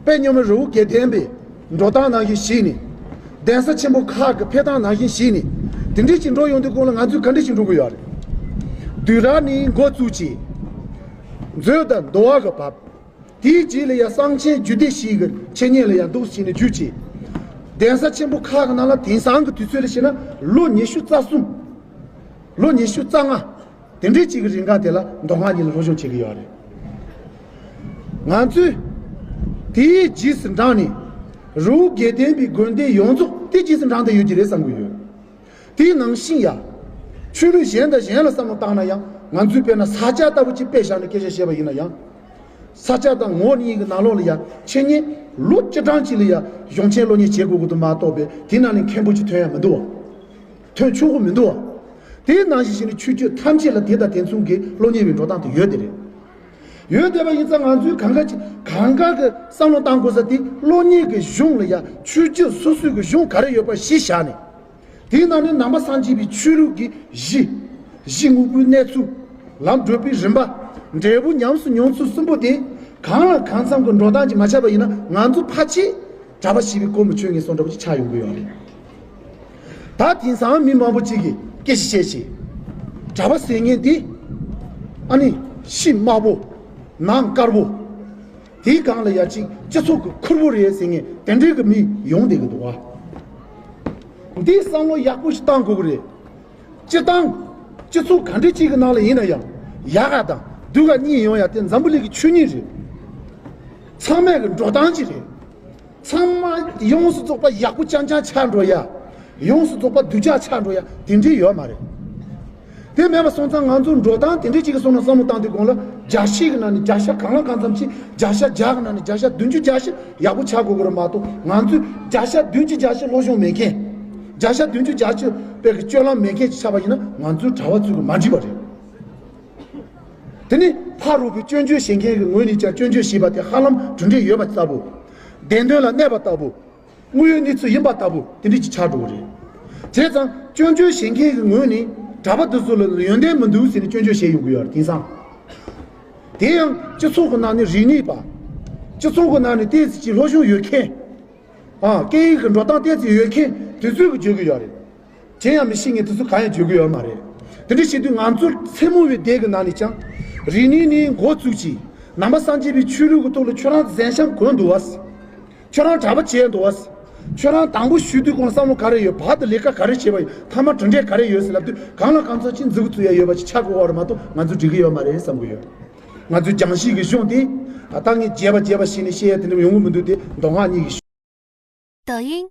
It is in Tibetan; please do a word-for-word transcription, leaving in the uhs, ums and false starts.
དཔལ་མཉམ་མེད་རི་བོ་དགེ་ལྡན་པའི་འགྲོ་སྟངས་ནང་བཞིན་བྱས་ནས། གདན་ས་ཆེན་པོ་ཁག་གི་ཕེབས་སྟངས་ནང་བཞིན་བྱས་ནས། དེ་འདྲས་ཅིག་འགྲོ་ཡོང་དུས་སྐོར་ལ་ང་ཚོས་ག་འདྲས་ཅིག་འགྲོ་དགོས་ཡོད་རེད། བདུད་ར་ནས་འགོ་བཙུགས་བྱས། མཛོད་དང་འདུལ་བ་གི་བབས། དེའི་རྗེས་ལ་ཡང་གསང་ཆེན་རྒྱུད་སྡེ་བཞི་གི་འཆད་ཉན་ལ་ཡང་འདུག་སེ་བྱས་ནས་བརྒྱུད་བྱས། གདན་ས་ཆེན་པོ་ཁག་གི་ནང་ལ་དེང་སང་གི་དུས་ཚོད་ལ་བྱས་ན་ལོ་ཉི་ཤུ་རྩ་གསུམ། ལོ་ཉི་ཤུ་རྩ་ལྔ། དེ་འདྲའི་ཅིག་གི་རིང་ག་དེ་ལ་མདོ་སྔགས་གཉིས་ལ་སློབ་སྦྱོང་བྱེད་ཀྱི་ཡོད་རེད། ང་ཚོས་དེའི་རྗེས་སུ་འབྲངས་ནས། རི་བོ་དགེ་ལྡན་པའི་དགོན་སྡེ་ཡོངས་རྫོགས་དེའི་རྗེས་སུ་འབྲངས་བསྡད་ཡོད་ཀྱི་རེད་བསམ་གྱི་ཡོད། དེའི་ནང་བཞིན་ཡང་། ཆོས་ལུགས་གཞན་དང་གཞན་ལ་བསམ་བློ་བཏང་ན་ཡང་། ང་ཚོས་དཔེར་ན་ས་སྐྱ་ལྟ་བུ་ཅིག་དཔེ་བཞག་ནས་སྐད་ཆ་བཤད་པ་ཡིན་ན་ཡང་། ས་སྐྱ་དང་ངོགས་གཉིས་ཀྱི་ནང་ལོགས་ལ་ཡང་འཆད་ཉན་ལོ་བཅུ་གྲངས་ཅིག་ལ་ཡང་གཞུང་ཆེན་སློབ་གཉེར་བྱེད་དགོས་ཀྱི་འདུག་མ་གཏོགས་པའི་དེ་ནང་ནས་མཁན་པོ་ཅིག་ཐོན་ཡ་མི་འདུག་བ། ཐོན་ཆོག་གི་མི་འདུག་བ། དེའི་ནང་བཞིན་བྱས་ནས་ཆོས་བརྒྱུད་ཐམས་ཅད་ལ་དེ་དང་དེ་མཚུངས་ཀྱི་སློབ་གཉེར་བའི་འགྲོ་སྟངས་དེ་ཡོད་དེ་རེད། ཡོད་བསྡད་པ་ཡིན་ཙང་ང་ཚོས་གང་ག་ཅིག་གང་ག་གི་བསམ་བློ་བཏང་དགོས་ས་དེ་སློབ་གཉེར་གྱི་གཞུང་ལ་ཡང་ཆོས་བརྒྱུད་སོ་སོའི་གི་གཞུང་ག་རེ་ཡོད་པ་གཞི་བཞག་ནས། དེའི་ནང་ནས་ནང་པ་སངས་རྒྱས་པའི་ཆོས་ལུགས་ཀྱི་གཞི། གཞི་དངོས་པོའི་གནས་ཚུལ། ལམ་བགྲོད་པའི་རིམ་པ། འབྲས་བུ་ཉམས་སུ་མྱོང་ཚུལ་གསུམ་པོ་དེ་གང་ལ་གང་འཚམ་གྱི་འགྲོ་སྟངས་ཀྱིས་མ་ཆགས་པ་ཡིན་ན་ང་ཚོ་ཕལ་ཆེར་གྲྭ་པ་བྱས་པའི་སྒོ་མོ་ཆོད་ངེས་སོང་འདྲ་པོ་ཅིག་ཆགས་ཡོང་གི་ཡོད་རེད། ད་དེང་སང་མི་མང་པོ་ཅིག་གིས་སྐད་ཆ་བཤད་བྱས། གྲྭ་པ་ཟེར་མཁན་དེ་ཨ་ནི་ཤི་དམའ་པོ། ནང་དཀར་པོ། དེའི་སྒང་ལ་ཡ་གཅིག་སྤྱི་ཚོགས་ཀྱི་ཁུར་པོ་རེད་ཟེར་མཁན་དེ་འདྲའི་གི་མི་ཡོང་བསྡད་ཀྱི་འདུག་བ། འདིའི་བསམ་བློ་ཡག་པོ་ཞིག་བཏང་དགོས་ཀྱི་རེད། སྤྱི་བཏང་། སྤྱི་ཚོགས་ག་འདྲ་ཅིག་གི་ནང་ལ་ཡིན་ན་ཡང་། ཡག་ག་དང་སྡུག་ག་གཉིས་ཡོང་ཡ་དེ་འཛམ་བུ་གླིང་གི་ཆོས་ཉིད་རེད། ཚང་མས་གི་འགྲོ་སྟངས་ཅིག་རེད། ཚང་མ་ཡོངས་སུ་རྫོགས་པ་ཡག་པོ་རྐྱང་རྐྱང་ཆགས་འགྲོ་ཡ། ཡོངས་སུ་རྫོགས་པ་སྡུག་ཅག་ཆགས་འགྲོ་ཡ་དེ་འདྲའི་ཡོད་མ་རེད། དེ་མེད་པ་སོང་ཙང་ང་ཚོ་འགྲོ་སྟངས་དེ་འདྲའི་ཅིག་གི་སོང་ན་བསམ་བློ་བཏང་དུས་གོང་ལ་བརྒྱ་ཆའི་གི་ནང་ནས་བརྒྱ་ཆ་གང་ལ་གང་འཚམ་ཅིག་བརྒྱ་ཆ་བརྒྱ་གི་ནང་ནས་བརྒྱ་ཆ་བདུན་ཅུ་བརྒྱད་ཅུ་ཡག་པོ་ཆགས་དགོས་ཀྱི་རེད་མ་གཏོགས་ང་ཚོས་བརྒྱ་ཆ་བདུན་ཅུ་བརྒྱད་ཅུ་སློབ་སྦྱོང་མེད་མཁན། བརྒྱ་ཆ་བདུན་ཅུ་བརྒྱད་ཅུ་དཔེ་གི་སྤྱོད་ལམ་མེད་མཁན་ཅིག་ཆགས་པ་ཡིན་ན་ང་ཚོའི་གྲྭ་པ་ཚོས་གི་མ་འགྲིག་པ་རེད། དེ་ནི་ཕ་རོལ་པོའི་སྐྱོན་བརྗོད་བྱེད་མཁན་གྱི་ངོས་ནས་ཀྱང་སྐྱོན་བརྗོད་བྱས་པ་དེ་ཧ་ལམ་གྲུབ་འབྲས་ཡོད་པ་ལྟ་བུ། བདེན་དོན་ལ་གནས་པ་ལྟ་བུ། དངོས་ཡོད་གནས་ཚུལ་ཡིན་པ་ལྟ་བུ་དེ་འདྲ་ཅིག་ཆགས་འགྲོ་གི་རེད། བྱས་ཙང་སྐྱོན་བརྗོད་བྱེད་མཁན་གྱི་ངོས་ནས་གྲྭ་པ་འདི་ཚོ་ལ་ཡོན་ཏན་མི་འདུག་ཟེར་ནས་སྐྱོན་བརྗོད་བྱས་ཡོང་གི་ཡོད་རེད་དེང་སང་། དེ་ཡང་སྤྱི་ཚོགས་ཀྱི་ནང་ནས་རིག་གནས་པ། སྤྱི་ཚོགས་ཀྱི་ནང་ནས་ཏོག་ཙམ་ཅིག་སློབ་སྦྱོང་ཡོད་མཁན། ཨ། སྐད་ཡིག་གི་འགྲོ་སྟངས་ཏོག་ཙམ་ཡོད་མཁན་དེ་ཚོས་ཀྱི་བརྗོད་ཀྱི་ཡོད་རེད། གཞན་ཡང་མི་ཤེས་མཁན་དེ་ཚོ་གང་ཡང་བརྗོད་ཀྱི་ཡོད་མ་རེད། དེ་འདྲ་བྱེད་དུས་ང་ཚོ་མཚན་མོ་བའི་སྡེ་གི་ནང་ནས་ཀྱང་། རིག་གནས་ནས་འགོ་བཙུགས་ཀྱིས་ནང་པ་སངས་རྒྱས་པའི་ཆོས་ལུགས་ཀྱི་ཐོག་ལ་ཁྱོད་རང་གཟན་ཤམ་གོན་འདུག་བ། ཁྱོད་རང་གྲྭ་པ་བྱས་འདུག་བ། ཁྱོད་རང་དང་པོ་ཞུགས་དུས་གོང་བསམ་བློ་ག་རེ་ཡོད་བར་དུ་ལས་ཀ་ག་རེ་བྱས་པ་ཡིན་མཐའ་མ་གྲུབ་འབྲས་ག་རེ་ཡོད་ཟེར་ལབ་དུས་གང་ལ་གང་འཚམ་ཅིག་མཛུབ་གུ་བཙུགས་ཡ་ཡོད་པ་ཅིག་ཆགས་དགོས་བ་རེད་མ་གཏོགས་ང་ཚོ་འགྲིག་གི་ཡོད་མ་རེད་བསམ་གི་ཡོད། ང་ཚོའི་རྒྱང་ཤེལ་གྱི་གཞུང་དེ་ད་ལྟ་ངས་རྒྱས་པ་རྒྱས་པ་བྱས་ནས་བཤད་ཡ་དེ་འདྲ་ཡོང་གི་མི་འདུག་དེ་མདོ་སྔགས་གཉིས་ཀྱི་གཞུང་། 抖音